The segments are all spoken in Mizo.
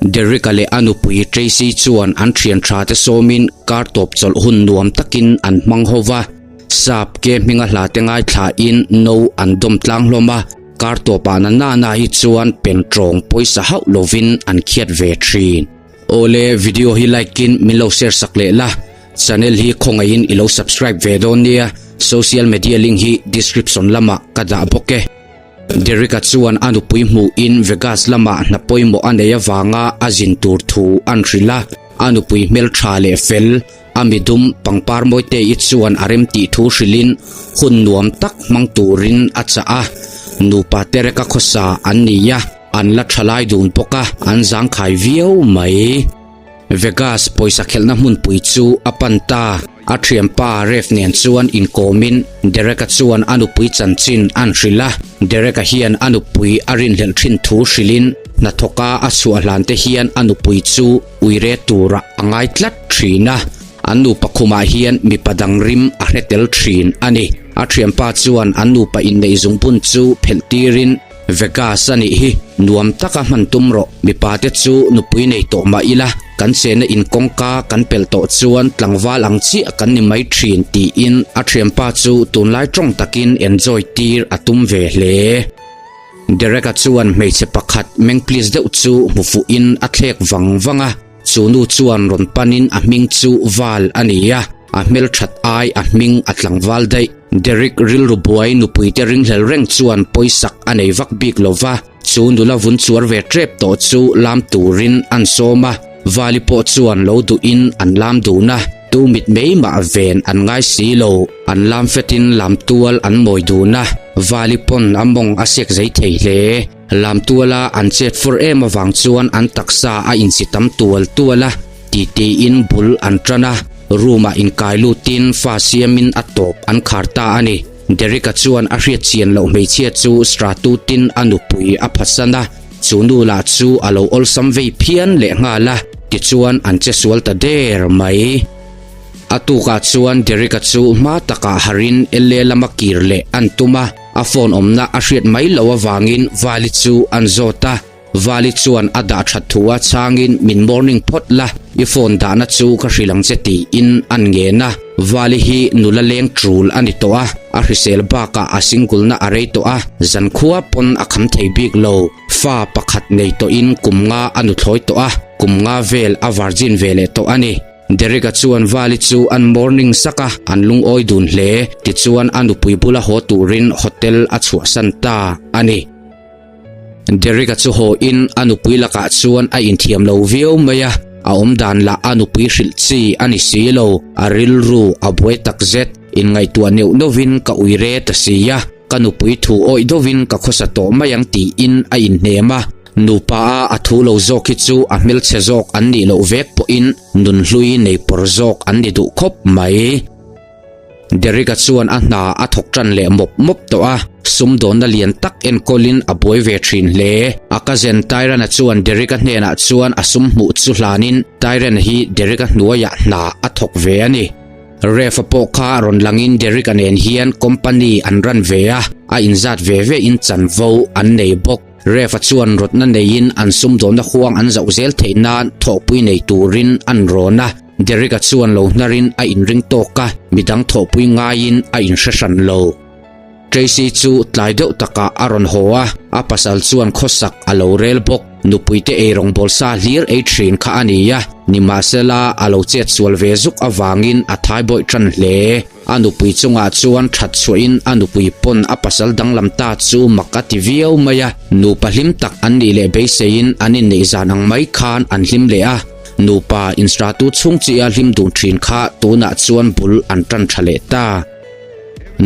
Derek-a leh a nupui Tracy chuan an thian tha te sawmin kar tawp chawlh hun nuam takin an hmang ho va. Sap ke hminga hla te ngaithlain no an dawm tlang hlawm a, kar tawpah na nana hi chuan pen tawng pawisa hauh lovin an khiat ve thin. Awle, video hi like in min lo share sak leh la, channel hi khawngaihin i lo subscribe ve dawn nia, social media link hi description lamah ka dah bawk e. Derek-a chuan a nupui hmuhin Vegas lamah hna pawimawh a nei avanga a zin tur thu an hrilh a, a nupui hmeltha leh fel, a midum pangpar mawite-i chuan a remtih thu hrilhin hun nuam tak hmang turin a chah a. Nupa Derek-a khawsa an ni a, an la tha lai dun bawk a, an zangkhai viau mai. Vegas pawisa khelhna hmunpui chu a pan ta. A thianpa Ref nen chuan inkawmin Derek-a chuan a nupui chanchin an hrilh a. Derek-a hian a nupui a rinhlelh thin thu hrilhin hnathawka a chhuah hlan te hian a nupui chu uire turah a ngai tlat thin a. An nupa khumah hian mipa dang rim a hre tel thin a ni. A thianpa chuan an nupa inneih zungbun chu phelh tirin Vegas a nih hi, nuam taka hman tum rawh. Mipa te chu nupui nei tawh mah ila, kan chenna in kawngka kan pelh tawh chuan tlangval ang chiah kan ni mai thin tiin a thianpa chu tunlai tawng takin enjoy tir a tum ve hle. Derek-a chuan hmeichhe pakhat meng please deuh chu hmu fuhin a thlek vang vang a. Chu nu chuan rawn panin a hming chu Val a ni a, a hmelthat ai a hming a tlangval daih. Derek rilru buai nupuite ringhlel reng chuan pawisak a nei vak bik lo va, chu nula vun chuar ve tep tawh chu lam turin an sawm a, Vali pawh chuan lo duhin an lam dun a, tu mit mai mah ven an ngai si lo, an lam fetin lam tual an mawi dun a, Vali pawn a mawng a sek zei thei hle. Lamtuala an chet fur em avang chuan an taksa a insi tam tual tual a, titiin bul an tan a, room ah inkai lutin fa siamin a tawp an khar ta a ni. Derek-a chuan a hriat chian loh hmeichhia chu Stratutin a nupui a phatsan a, chu nu lah chu a lo awlsam vei phian leh nghal a, tichuan an che sual ta der mai. A tukah chuan Derek-a chu hma takah harin LA lama kir leh an tum a, a phone awmna a hriat mai loh avangin Vali chu an zawt a, Vali chuan a dah that thu a chhangin min morning phawt la, i phone dahna chu ka hrilh ang che tiin an ngen a, Vali hi nula leng tul a ni tawh a, a hrisel bakah a single na a rei tawh a, zankhua pawn a kham thei bik lo, fa pakhat nei tawhin kum nga a nuthlawi tawh a, kum nga vel a virgin ve leh tawh a ni. Derek-a chuan Vali chu an morning sak a, an lungawi dun hle. Tichuan a nupui bula haw turin hotel a chhuahsan ta a ni. Derek-a chu haw in a nupui lakah chuan a inthiam lo viau mai a, a awmdan lah a nupui hrilh chi a ni si lo, a rilru a buai takzet. Inngaihtuah neuh neuhin ka ui re ta si a, ka nupui thu awih deuhin ka khawsa tawh mai ang tiin a inhnem a. Nupa a a thu lo zawk hi chu a hmelchhe zawk an nih loh vek pawhin nunhlui nei pawr zawk an ni duh khawp mai. Derek-a chuan a hna a thawk tan leh mawp mawp tawh a, sumdawnna lian tak enkawlin a buai ve thin hle. A cousin Tyran-a chuan Derek-a hnenah chuan a sum hmuh chu hlanin Tyran hi Derek-a hnuaiah hna a thawk ve a ni. Ref-a pawh kha rawn langin Derek-a nen hian company an ran ve a, a inzat ve ve in chanvo an nei bawk. Ref-a chuan rawtna neiin an sumdawnna huang an zauh zel theih nan thawhpui nei turin an rawn a, Derek-a chuan lo hnarin a inring tawk a, midang thawhpui ngaiin a inhre hran lo. Tracy chu tlai deuh takah a rawn haw a, a pasal chuan khawsak a lo rel bawk. Nupuite eirawngbawl sa hlir ei thin kha a ni a, nimahsela a lo chetsual ve zuk avangin a thaibawih tan hle. A nupui chungah chuan that chhuahin a nupui pawn a pasal danglam ta chu mak a ti viau mai a, nupa hlim tak an nih leh beiseiin an inneih zan ang mai khan an hlim leh a, nupa instratu chhung chi a hlim dun thin kha tunah chuan bul an tan tha leh ta.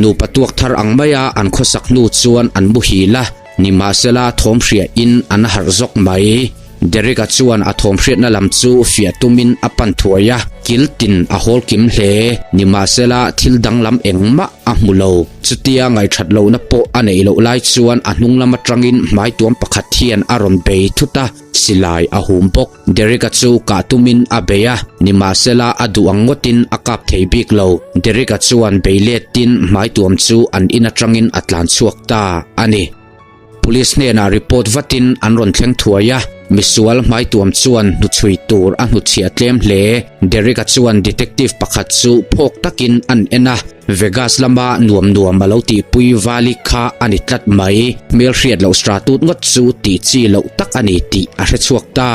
Nupa tuak thar ang maia an khawsak hnu chuan an muhil a, nimahsela thawm hriain an harh zawk mai. Derek-a chuan a thawmhriatna lam chu fiah tumin a pan thuai a, kil tin a hawl kim hle. Nimahsela, thil danglam engmah a hmu lo. Chutia ngaihṭhat lohna pawh a neih loh lai chuan a hnung lam aṭangin hmaituam pakhat hian a rawn bei thut a, silai a hum bawk. Derek-a chu kah tumin a bei a, nimahsela a duh ang ngawtin a kap thei bik lo. Derek-a chuan bei letin hmaituam chu an in aṭangin a tlan chhuak ta a ni. Police hnenah report vatin an rawn thleng thuai a, misual hmaituam chuan hnuchhui tur a hnuchhiah tlem hle. Derek-a chuan detective pakhat chu phawk takin an en a, Vegas lama nuam nuam a lo tihpui vali kha a ni tlat mai. Hmelhriat loh stratut ngawt chu tih chi loh tak a ni tih a hrechhuak ta.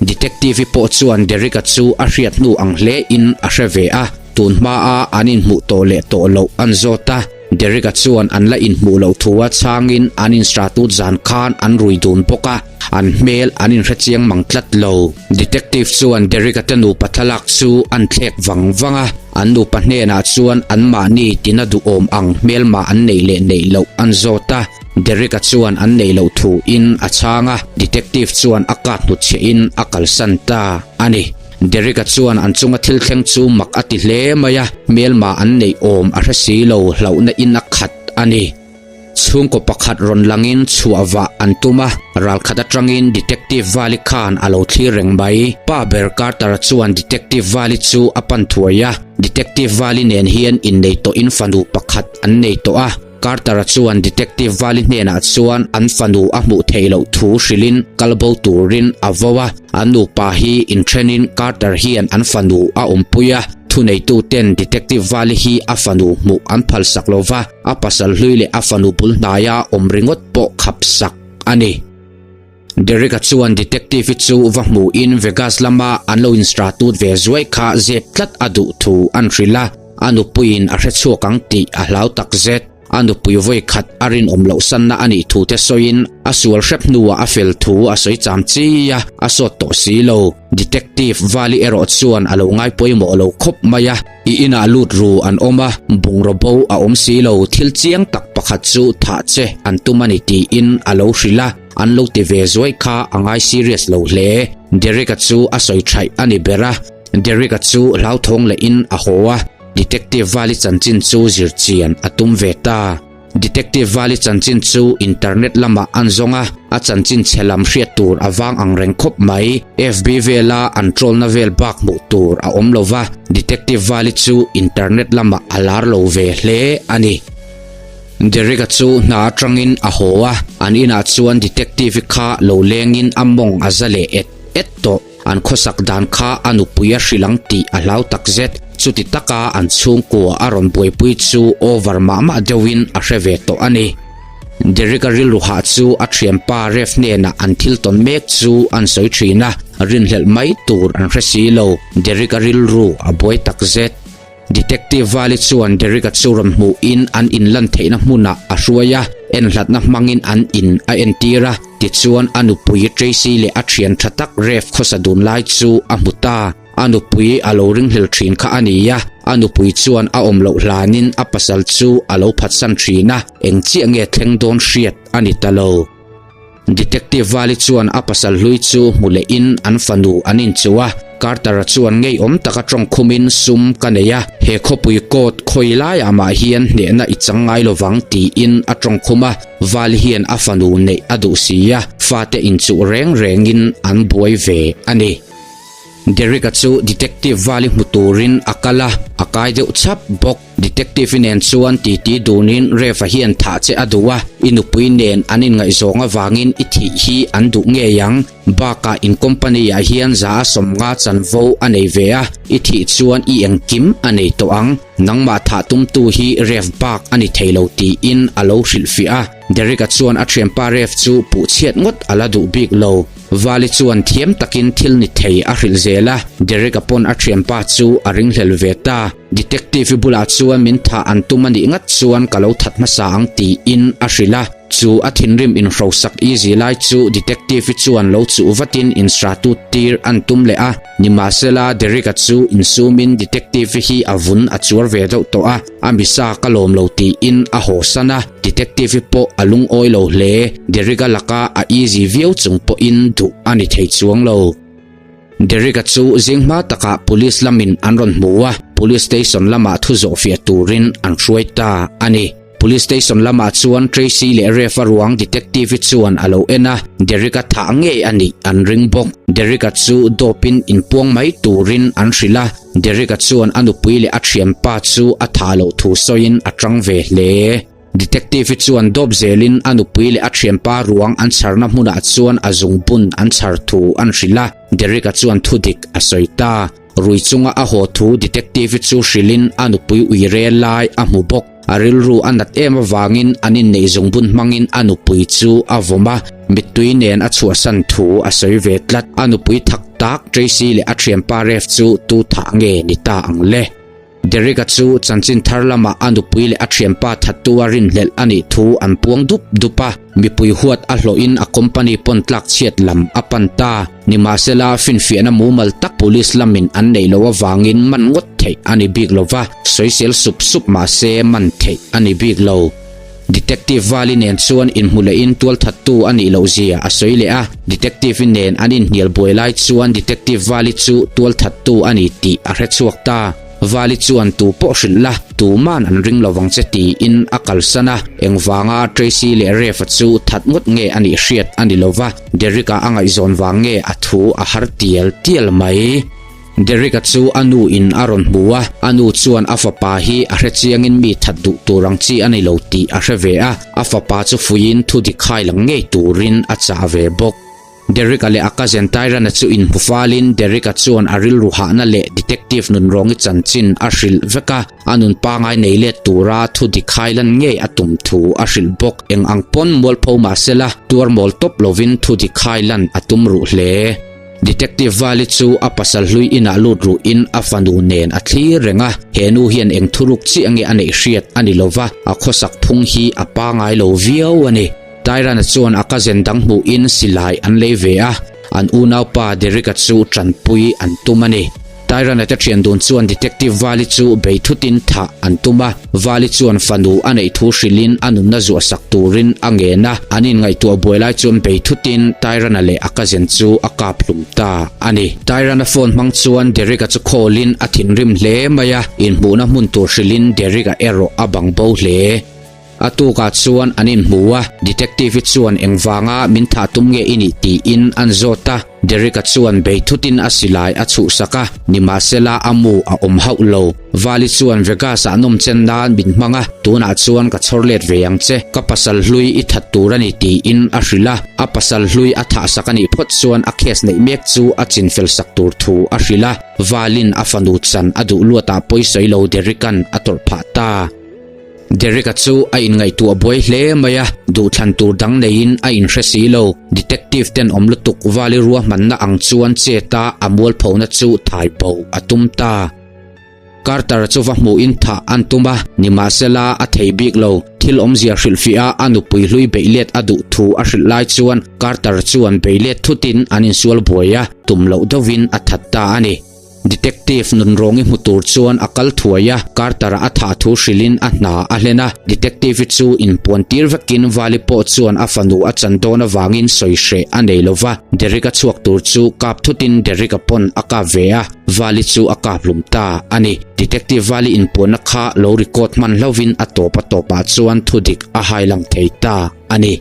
Detective-i pawh chuan Derek-a chu a hriat hnu ang hle in a hre ve a, tun hmaa an inhmuh tawh leh tawh loh an zawt a. Derek-a chuan an la inhmuh loh thu a chhangin an instratut zan khan an rui dun bawk a, an hmel an inhre chiang mang tlat lo. Detective chuan Derek-a te nupa thlalak chu an thlek vang vang a, an nupa hnenah chuan anmahni tina duhawm ang hmelma an neih leh neih loh an zawt a, Derek-a chuan an neih loh thu in a chhang a, detective chuan a card hnutchhiah in a kalsan ta a ni. Derek-a chuan an chunga thil thleng chu mak a ti hle mai a, hmelma an neih awm a hre si lo, hlauhna in a khat a ni. Chhungkaw pakhat rawn langin chhuah vah an tum a, ralkhat atangin Detective Vali khan a lo thlir reng mai. Pa ber Carter-a chuan Detective Vali chu a pan thuai a, Detective Vali nen hian innei tawhin fanu pakhat an nei tawh a. Carter-a chuan Detective Vali hnenah chuan an fanu a hmuh theih loh thu hrilhin kal bo turin a vo a, an nupa hi inthenin Carter hian an fanu a awmpui a, thuneituten Detective Vali hi a fanu hmuh an phalsak lo va, a pasal hlui leh a fanu bul hnaia awm ringawt pawh khapsak a ni. Derek-a chuan detective-i chu va hmuhin Vegas lama an lo instratut ve zuai kha zep tlat a duh thu an hrilh a, a nupuiin a hre chhuak ang tih a hlau tak zet. A nupui vawi khat a rinawm loh sanna a nih thu te sawiin a sual hrep hnuah a fel thu a sawi cham chi a, a sawt tawh si lo. Detective Vali erawh chuan a lo ngai pawimawh lo khawp mai a. I inah lut ru an awm a, bungraw bo a awm si lo, thil chiang tak pakhat chu thah che an tum a ni tiin a lo hrilh a, an lo ti ve zuai kha a ngai serious lo hle. Derek-a chu a sawi thaih a ni ber a, Derek-a chu hlauthawng lehin a haw a, Detective Vali chanchin chu zir chian a tum ve ta. Detective Vali chanchin chu internet lamah an zawng a, a chanchin chhe lam hriat tur a vang ang reng khawp mai. FB vela an troll na vel bak hmuh tur a awm lo va, Detective Vali chu internet lamah a lar lo ve hle a ni. Derek-a chu hna atangin a haw a, an inah chuan Detective-i kha lo lengin a mawng a za leh et et tawh. An khawsak dan kha a nupui a hrilh ang tih a hlau takzet. Chuti taka an chhungkua a rawn buaipui chu over mah mah deuhin a hre ve tawh a ni. Derek-a rilru hah chu a thianpa Ref hnenah an thil tawn mek chu an sawi thin a, rinhlelh mai tur an hre si lo. Derek-a rilru a buai takzet. Detective Vali chuan Derek-a chu rawn hmuhin an inlan theihna hmunah a hruai a, enhlatna hmangin an in a entir a, tichuan a nupui Tracy leh a thian tha tak Rev khawsa dun lai chu a hmu ta. A nupui a lo ringhlel thin kha a ni a, a nupui chuan a awm loh hlanin a pasal chu a lo phatsan thin a, eng chiah nge thleng dawn hriat a ni ta lo. Detective Vali chuan a pasal hlui chu hmu lehin an fanu an inchuh a, Carter-a chuan ngeiawm taka tawngkhumin sum ka nei a, he khawpui court khawi laiah mah hian hnehna i chang ngai lovang tiin a tawngkhum a, Vali hian a fanu neih a duh si a, fate inchuh reng rengin an buai ve a ni. Derek-a chu Detective Vali hmu turin a kal a, a kai deuh chhap bawk. Detective-i nen chuan titi dunin Rev-a hian thah che a duh a, i nupui nen an inngaihzawng avangin i thih hi an duh ngei ang. Bakah in company-ah hian za a 50 chanvo a nei ve a, i thih chuan i engkim a nei tawh ang. Nangmah thah tumtu hi Rev bak a ni thei lo tiin a lo hrilhfiah a. Derek-a chuan a thianpa Rev chu puh chhiat ngawt a la duh bik lo. Vali chuan thiam takin thil ni thei a hrilh zel a, Derek-a pawn a thianpa chu a ringhlel ve ta. Detective-i bulah chuan min thah an tum a nih ngat chuan ka lo that hmasa ang tiin a hrilh a, chu a thinrim inhrosak easy lai chu Detective-i chuan lo chuh vatin instratut tir an tum leh a, nimahsela Derek-a chu insumin Detective-i hi a vun a chuar ve deuh tawh a, a misa ka lawm lo tiin a hawsan a, Detective-i pawh a lungawi lo hle, Derek-a laka a easy viau chung pawhin duh a ni thei chuang lo. Derek-a chu zing hma takah Police lamin an rawn hmu a, Police Station lamah thu zawhfiah turin an hruai ta a ni. Police Station lamah chuan Tracy leh Rev-a ruang Detective-i chuan a lo en a, Derek-a thah ngei a nih an ring bawk. Derek-a chu dawpin inpuang mai turin an hrilh a, Derek-a chuan a nupui leh a thianpa chu a thah loh thu sawiin a tang ve hle. Detective-i chuan dawp zelin a nupui leh a thianpa ruang an chharna hmunah chuan a zungbun an chhar thu an hrilh a, Derek-a chuan thudik a sawi ta. Rui chunga a haw thu Detective-i chu hrilhin a nupui ui rel lai a hmu bawk. A rilru a nat em avangin an inneih zungbun hmangin a nupui chu a vawm a, mittui nen a chhuahsan thu a sawi ve tlat. A nupui thak tak Tracy leh a thianpa Rev chu tu thah nge ni ta ang le? Derek-a chu chanchin thar lamah a nupui leh a thianpa thattu a rinhlelh a nih thu an puang dup dup a, mipui huat a hlawhin a company pawn tlak chhiat lam a pan ta. Nimahsela, finfiahna mumal tak police lamin an neih loh avangin man ngawt theih a ni bik lo va, sawisel sup sup mahse man theih a ni bik lo. Detective Vali nen chuan inhmu lehin tualthattu a nih loh zia a sawi leh a, Detective-i nen an inhnial buai lai chuan Detective Vali chu tualthattu a ni tih a hre chhuak ta. Vali chuan tu pawh hrilh la, tuman an ring lo vang che tiin a kalsan a, engvanga Tracy leh Rev-a chu that ngawt nge a nih hriat a ni lo va, Derrick-a a ngaihzawn vang nge a thu a har tial tial mai. Derek-a chu a nu in a rawn hmu a, a nu chuan a fapa hi a hre chiangin mi that duh tur ang chi a ni lo tih a hre ve a, a fapa chu fuiin thu dik khai lang ngei turin a chah ve bawk. Derek-a leh a cousin Tyran-a chu inhmu falin Derek-a chuan a rilru hahna leh detective nunrawngi chanchin a hrilh vek a, a nun pangai nei let tura thu dik khai lan ngei a tum thu a hrilh bawk. Eng ang pawn mualpho mahsela tuar mawl tawp lovin thu dik khai lan a tum ruh hle. Detective Vali chu a pasal hlui inah lut ruhin a fanu nen a thlir reng a, he nu hian eng thuruk chiah nge a neih hriat a ni lova, a khawsak phung hi a pangai lo viau a ni. Tyran-a chuan a cousin dang hmuhin silai an lei ve a, an unaupa Derek-a chu tanpui an tum a ni. Tyran-a te thian dun chuan Detective Vali chu bei thutin thah an tum a, Vali chuan fanu a neih thu hrilhin a nunna zuahsak turin a ngen a, an inngaihtuah buai lai chuan bei thutin Tyran-a leh a cousin chu a kap hlum ta a ni. Tyran-a phone hmang chuan Derek-a chu call-in a thinrim hle mai a, inhmuhna hmun tur hrilhin Derek-a erawh a bang bo hle. A tukah chuan an inhmu a, Detective-i chuan engvanga min thah tum nge i nih tiin an zawt a, Derek-a chuan bei thutin a silai a chhuhsak a, nimahsela a mu a awm hauh lo. Vali chuan Vegas-ah nawmchen nan min hmang a, tunah chuan ka chhawr let ve ang che, ka pasal hlui i that tur a ni tiin a hrilh a, a pasal hlui a thahsak a nih phawt chuan a case neih mek chu a chinfel sak tur thu a hrilh a, Valin a fanu chan a duh luatah pawisawi lo Derek-a'n a tawrh phah ta. Derek-a chu a inngaihtuah buai hle mai a, duhthlan tur dang neiin a inhre si lo. Detective ten awm lutuk Vali ruahmanna ang chuan chet a, a mualphona chu thai bo a tum ta. Carter chu va hmuhin thah an tum a, nimahsela a thei bik lo. Thil awmzia hrilhfiah a, a nupui hlui beih let a duh thu a hrilh lai chuan Carter chuan bei let thutin an insual buai a, tum loh deuhin a that ta a ni. Detective nunrawngi hmu tur chuan a kal thuai a, Carter-a a thah thu hrilhin a hna a hlen a. Detective-i chu inpuan tir vekin Vali pawh chuan a fanu a chan dawn avangin sawi hreh a nei lo va. Derek-a chhuak tur chu kap thutin Derek-a pawn a kap ve a, Vali chu a kap hlum ta a ni. Detective Vali inpuanna kha lo record hman hlauhin a tawp a tawpah chuan thudik a hailang thei ta a ni.